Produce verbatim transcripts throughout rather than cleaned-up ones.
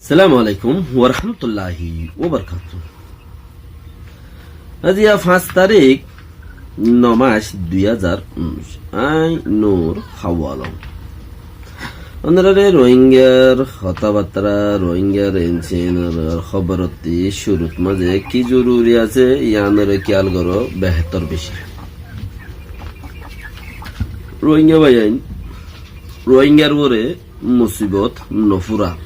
Assalamu alaikum warahmatulláhi wabarakátuhu. Aijja fañs tarík, no mac, dui házar unnúic. Añí Nur Hawalom. Ónorare Rohingyar hotábattara, Rohingyar ensinor hóborottí cúrut mazé ki zoruri asé, yíanore kiyal goró behétor beci. Rohingya báiyain, Rohingyar uore musibot no fúrar.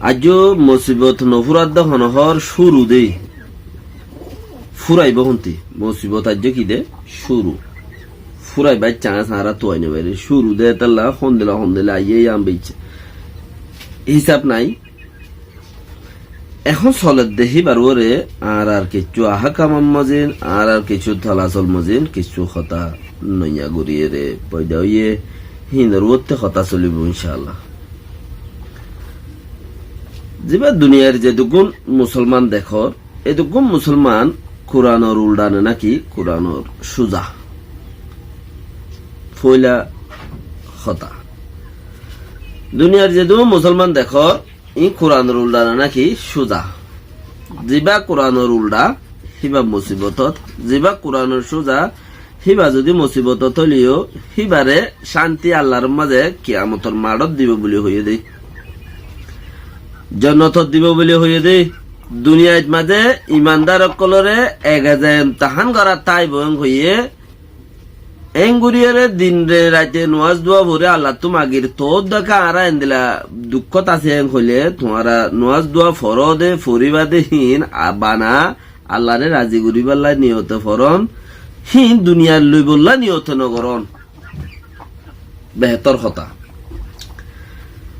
Aijjó musibot no fúrar de hone hoór cúru de. Fúraibóu hontí? Musibot aijjó ki de? Cúru. Fúraibár cañs añára tuwai no fari. Cúru de étalla hondilla hondilla aiyé yían beiccá. Hísab nái. Ehón soledde híbar uore añárar kiccú ahákamor mozin, añárar kiccú tolasol mozin, kiccú hotá noiya goríyeré foida óiye, híinor uottú hotá solibóu incáalla. Zibá duniyair zeduggún musolman dekór, eduggún musolman Kuranor uldha ne náki Kuranor cúza? Foila hotá. Duniyair zeduggún musolman dekór, iín Kuranor uldha ne náki cúza? Zibá Kuranor uldha, híba musibotot, zibá Kuranor cúza, híba zodi musibotot óileyó, híbare cánti Allar mazé kiyamotor maçot dibou buli hoiyé dé. Jonnotot dibou buli hoiyé dé. Duniyait mazé imandar ókkolore egeze emtahán gorát táibou en hoiyé, Eén goríyeré din re raite nuáz dua fori Allattú magir, toóu dé añára endilla dukkót así eén hoilé, tuáñra nuáz dua foró dé, foribá dé híin a-, bana Allaré razi goríballá niyote forón, híin duniyair loibólla niyote nogorón. Behétor hotá.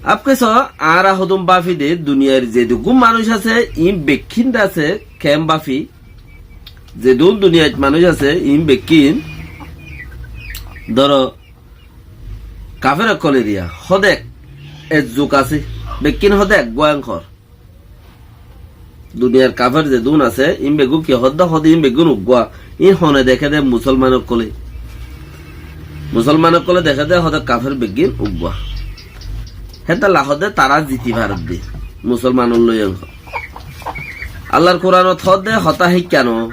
Afkesó añára hodún báfi dé, duniyair zeduggún manúic asé, iín bekkín asé, keén báfi, Zedún duniyait manúic asé, iín bekkín, dóro, kafér ókkol eriya, hóde ek, ezzuk asé, bekkín hóde eggúa en hoór. Duniyair kafér zedún asé, iín beggún ki hoódde, hóde iín beggún uggúa, iín hone deké dé musolman ókkolé. Musolman ókkolé deké dé hóde kafér beggín uggúa. Hétolla hóde tará ziti faredde, musolmanor lói en hoór. Allar Kuranot hoódde hotá híkka noó.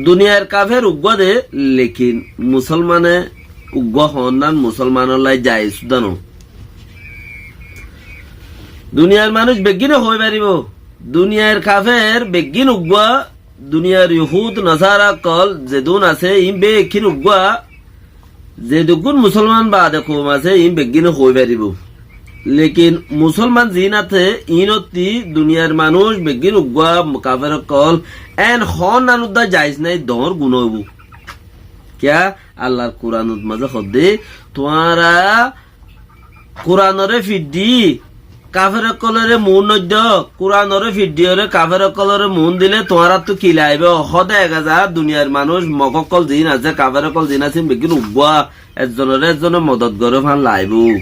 Duniyair kafér uggúa de, lekin musolmane uggúa hoónnan musolmanollá jaiz údda noó. Duniyair manúic beggíne hoói faribóu. Duniyair kafér beggín uggúa, duniyair yuhúd nasára ókkol zedún asé, iín bekkín uggúa, Zeduggún musolman baade koum asé, iín beggíne hoói faribóu. Lekin musolman ziín asé, iínottí duniyair manúic beggín uggúa kafér ókkol, en hoónnan údda jaiz nái, doóñr guná óibou. Kiyá? Allar Kuranot mazé hoódde, tuáñra Kuranoré fidhdhi, kafér ókkolóre muún noiddo, Kuranoré fidhdhiyóre kafér ókkolóre muún dile tuáñráttu ki laibóu? Hóde egeza duniyair manúic, mok ókkol ziín asé, kafér ókkol ziín asé, beggín uggúa, ezzonoré ezzone modot goré fán laibóu.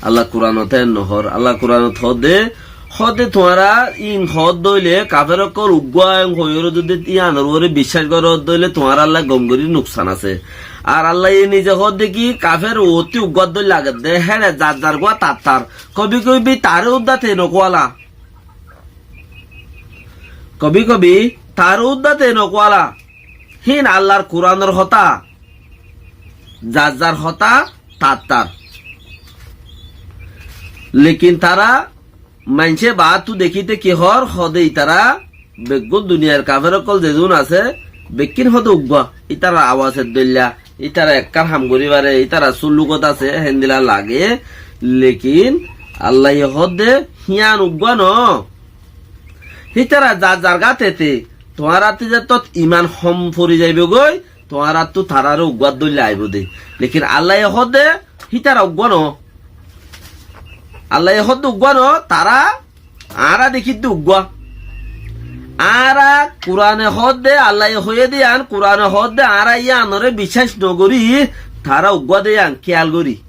Alla Kuranot en nohór, Alla Kuranot hoódde, hóde tuáñra íin hoódde óile, kafér ókkol uggúa en hoiyóre zudi yíanor uore biccác goródde óile tuáñrálla gom gorí nuksan asé. Ar Allaye nize hoódde ki, kafér uottí uggúa dóilla lagedde, héçe zar zar gúa tar tar. Kobi kobi taré údda te nokuwala. Kobi kobi taré údda te nokuwala. Híin Allar Kuranor hotá. Zar zar hotá tar tar. Lekin tará maincé baáttu dekíte ki hoór, hóde itará beggún duniyair kafér ókkol zedún asé, bekkín hóde uggúa. Ítarar awaz eddoilla, ítara ekkán ham gorí faré, ítarar súllugot asé, héndilla lage. Lekin Allaye hoódde híyan uggúa noó. Hítara zar zar gát ete, tuáñrattú zettót iman hom fori zaibogói, tuáñráttu taráre uggúa dóilla aibóu de. Lekin Allaye hoódde hítara uggúa noó. Allaye hoódde uggúa noó, tará añára dekídde uggúa. Añára Kurane hoódde, Allaye hoiyé de yían, Kurane hoódde añára yíanoré biccác nogorí, tará uggúa de yían kiyal gorí.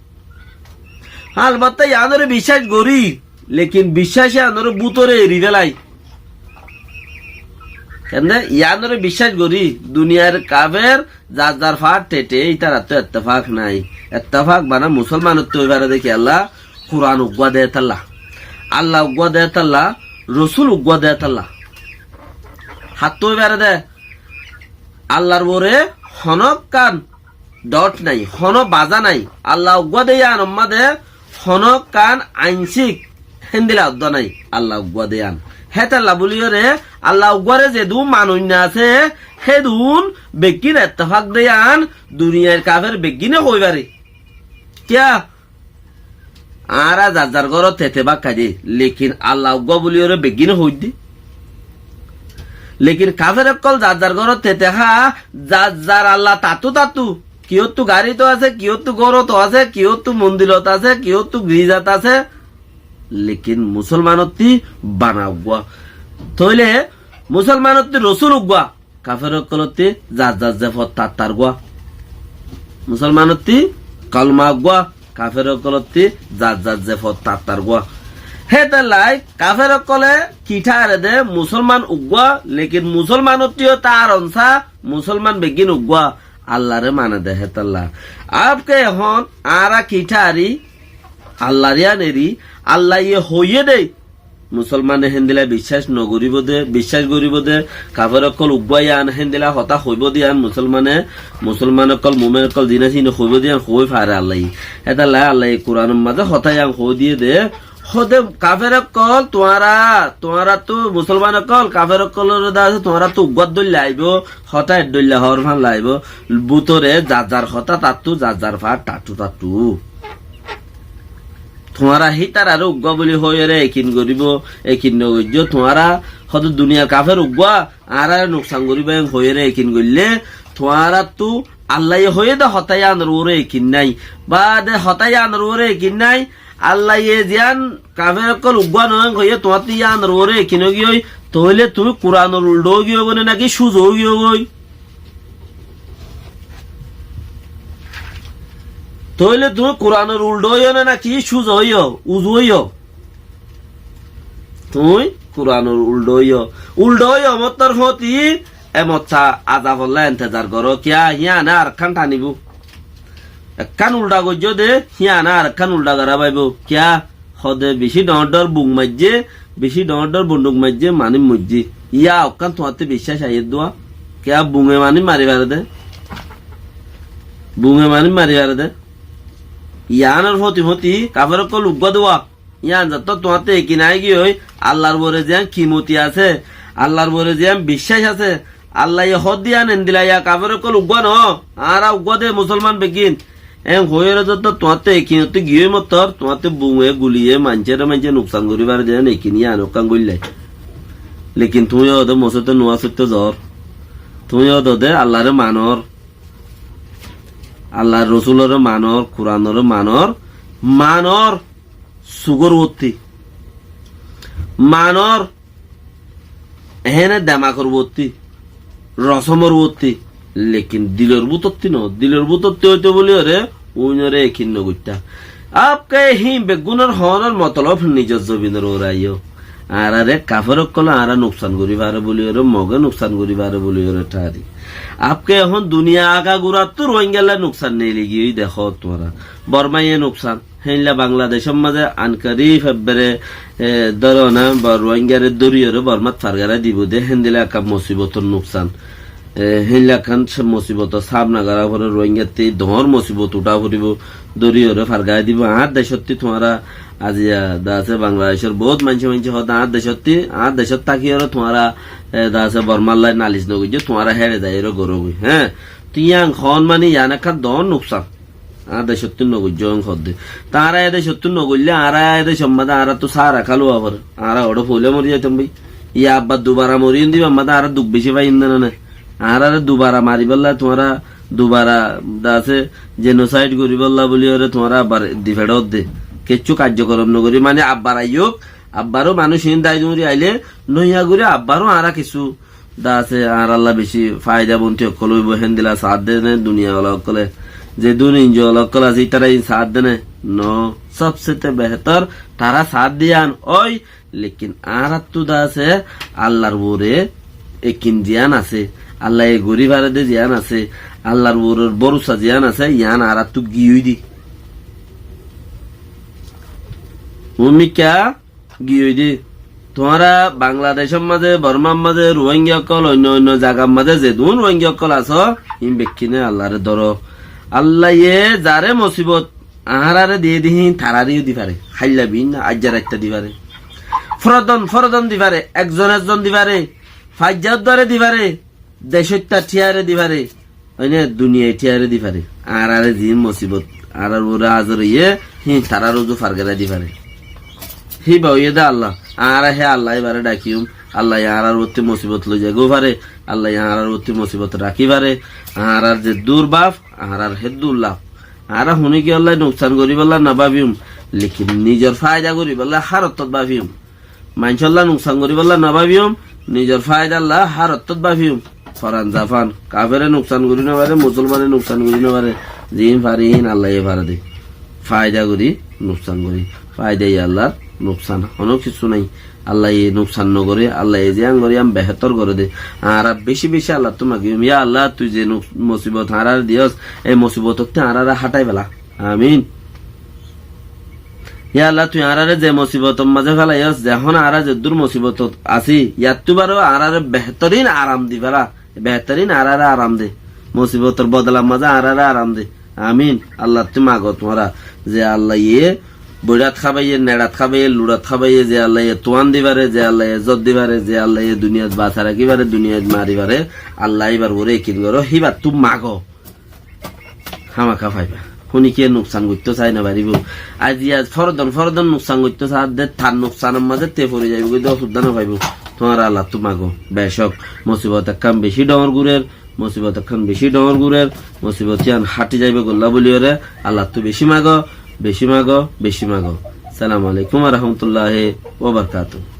Albatta yíanoré biccác gorí, lekin biccác yíanoré bútore eri félai. Kende yíanoré biccác gorí, duniyair kafér zar zar fáñt ṭeṭe, ítarattú ettefak nái. Ettefak bana musolmanottú ói fare de kiyólla, Kuran uggúa de hétalla, Allah uggúa de hétalla, Rosul uggúa de hétalla. Hattú ói fare de, Allar uore honókkan dot nai, honó baza nai. Allah uggúa de yían ommá de honókkan ainsik héndila uddúa nai. Allah uggúa de yían. Hétalla buliyóre, Allah uggúare zedún manoinna asé, hédun beggín ettefak de yían duniyair kafer beggíne hoói fare. Kiyá? Añára zar zar górot tete bákkai de, lekin Allah uggúa buliyóre beggíne hoóidde. Lekin kafer ókkol zar zar górot tete há, zar zar Allah tattú tattú. Kiyóttu garíto asé, kiyóttu górot asé, kiyóttu mondilot asé, kiyóttu girizat asé. Lekin musolmanottí bana uggúa. Tóile musolmanottí Rosul uggúa. Kafer ókkolottí zar zar zefot tattar gúa. Musolmanottí kalma uggúa, kafer ókkolottí zar zar zefot tattar gúa. Hétallai kafer ókkole kiṭá are de musolman uggúa, lekin musolmanottí yó tar onsa musolman beggín uggúa, Allaré mane de hétalla. Abke ehón añára kiṭá ari, Allar yían eri, Allaye hoiyé de, musolmane héndila biccác nogoríbo de, biccác goríbo de, kafer ókkol uggúa yían héndila hotá hoibó de yían musolmane, musolman ókkol, mumin ókkol zin asé íne hoibó de yían hoói fare Allaye. Hétalla Allaye Kuranor mazé hotá yían hoói diyé de, hode kafer ókkol tuáñra, tuáñrattu musolman ókkol, kafer ókkolore de asé tuáñrattu uggúa dóilla aibó, hotá ek dóilla hoór fán laibó, bútore zar zar hotá tattú, zar zar far tattú tattú. Tuáñra hítararé uggúa buli hoiyóre ekin goríbo, ekin nogoijjó. Tuáñra hoto duniyar kafer uggúa, añáráre nuksan goríbo en hoiyóre ekin goillé, tuáñrattu Allaye hoiyé de hotá yíanor uore ekin nái. Baade hotá yíanor uore ekin nái, Allaye ziyán kafer ókkol uggúa noó en hoiyé tuáñttu yíanor uore ekin ógiyoi, tóile tuñí Kuranor uldha ógiyoi goi né náki cúza ógiyoi goi? Tóile tuñí Kuranor uldha óiyo né náki cúza óiyo, uzu óiyo? Tuñí Kuranor uldha óiyo. Uldha óiyo mottor fóti, e motsa azabolla entezar goró. Kiyá? Híane arekkán tanibó. Ekkán uldha goijjó de, híane arekkán uldha gorá faibó. Kiyá? Hode bicí dhoóñr dhoóñr bum maijjé, bicí dhoóñr dhoóñr bonduk maijjé, manúic moijjé. Yá okkán tuáñtte biccác aiyér dé. Kiyá bunge manúic mari fare dé? Bunge manúic mari fare dé? Yiánor fóti fóti kafer ókkol uggúa dé. Yián zettó tuáñtte ekin aigiyói, Allar uore ziyán kimoti asé, Allar uore ziyán biccác asé, Allaye hoódde yián endilla, yá kafer ókkol uggúa noó, añára uggúa dé musolman beggín. En hoiyóre zettó tuáñtte ekinottú giyói mottor, tuáñtte bunge guliye maincóre maincé nuksan gorí fare dé yián ekin yián okkán goillai. Lekin tuñí ódde mosóitte nuwa sóitto zoór. Tuñí ódde Allaré manor. Allar Rosuloré manor, Kuranoré manor, manor sugór uottí. Manor ehene demakor uottí, rosomor uottí, lekin dilor bútottí noó, dilor bútottí óito bóliyoré uínoré ekin nogoittá. Abke híin beggúnor hoónor motolob nizor zobinor uore aiyó. Añáráre kafer ókkole añára nuksan gorí fare bóliyoré, Moge nuksan gorí fare bóliyoré thári. Abke ehón duniya agagurattú Ruáingalla nuksan neeli giyói dehó tuáñra. Bormaye nuksan. Héinla Bangladecór mazé ankarib ebbere, e, dóro na, ba Ruáingaré dóriyoré Bormát fargarái dibou dé, héndilla ekkán mosibotor nuksan. E, héinla ekkán mosibotor sámna gorá foré, Ruáingattí dhoóñr mosibot uthá foribóu, dóriyoré fargarái dibou. Añár decótti tuáñra aziya de asé Bangladecór boóut maincé maincé hoódde añár decótti, añár decót tákiyoré tuáñra, e, de asé Bormálla nalis nogoijjó, tuáñra héçe zaiyóre gorógoi, hé? Tui yián hoón mani yián ekkán dhoóñr nuksan. Añára decóttu nogoijjó en hoódde. Te añára e decóttu nogoillé, añára e decór mazé añáráttu sára ká luwa foré. Añára hoçé foóila mori zaitam bái. Yá abbar dubara mori yó de ibár mazé añára duk bicí fai de né né. Añáráre dubara maribálla tuáñra dubara de asé jenosaid goríbálla bóliyoré tuáñra abbar di feçódde. Kessú kajjokorom nogorí mani abbar aiyók, abbaró manúic iín dái duñri ailé noiya gorí abbaró añára kessú de asé, añárálla bicí faidabonti ókkol óibou, héndilla saádde né duniyawala ókkole. Zedún injowala ókkol asé, ítara iín saádde né? Noó, sóbsete behétor tará saádde yián ói, lekin añáráttu de asé Allar uore ekin ziyán asé, Allaye gorí fare dé ziyán asé, Allar uoror bórusa ziyán asé, yián añáráttu giyói dé. Tuñí mikká giyói dé. Tuáñra Bangladecór mazé, Bormár mazé, Ruáingga ókkol, oinno oinno zagar mazé zedún Ruáingga ókkol asó, iín bekkúne Allaré dóro. Allaye zaré mosibot añáráre diyé dé híin taráre yó di faré. Háilla biínna, aijja raitta di faré. Forodon forodon di faré, ekzon ekzon di faré, faijja uddúare di faré, decóitta thíyare di faré, óine duniyai thíyare di faré. Añáráre ziín mosibot añárár uore azor óiye, híin tarár uzu fargerai di faré. Híba óiye dé Alla. Añára hé Alla íbaré dhakiyum. Allaye añárár uottú mosibot loi zaigóu faré, Allaye añárár uottú mosibot rakí faré. Añárár zeddúr baf, añárár héddúr laf. Añára huníkiyólla nuksan goríbolla no báfiyum, lekin nizor faida goríbolla hár ottót báfiyum. Maincólla nuksan goríbolla no báfiyum, nizor faidalla hár ottót báfiyum. Foran zafan, kafere nuksan gorí no faré, musolmane nuksan gorí no faré, ziín fare híin Allaye fare dé. Faida gorí, nuksan gorí. Faida yó Allar, nuksan honó kissú nái. Allaye nuksan no goré, Allaye ziyán goré yián behétor goré dé. Añára beci beci Allattú magiyum, yá Alla, tui ze nuk-, mosibot añáráre diyós, ei mosibotottú añáráre hátai fela. Amin. Yá Alla, tui añáráre ze mosibotor mazé félaiyós, zehón añára zeddúr mosibotot así, yattú baró añáráre behétorin aram di féla, behétorin añáráre aram de, mosibotor bodolar mazé añáráre aram de. Amin. Allattú mago tuáñra, ze Allaye boiçát hábaiye, neçát hábaiye, luçát hábaiye, ze Allaye tuán di faré, ze Allaye ezzot di faré, ze Allaye duniyait basai rakí faré, duniyait mari faré, Alla íbar uore ekin goró, híbattú mago. Hámaka faiba. Huníkiye nuksan goittó sai no faribóu. Aijja forodon forodon nuksan goittó saá dé, tar nuksanor mazé te fori zaibóu goi dé, osuddá no faibóu. Tuáñra Allattú mago. Becók, mosibot ekkán beci dhoóñr gurer, mosibot ekkán beci dhoóñr gurer, mosibot yián háti zaibóu golla bóliyoré Allattú beci mago, beci mago, beci mago. Assalamu alaikum wa rahmatullahi wa barakatuhu.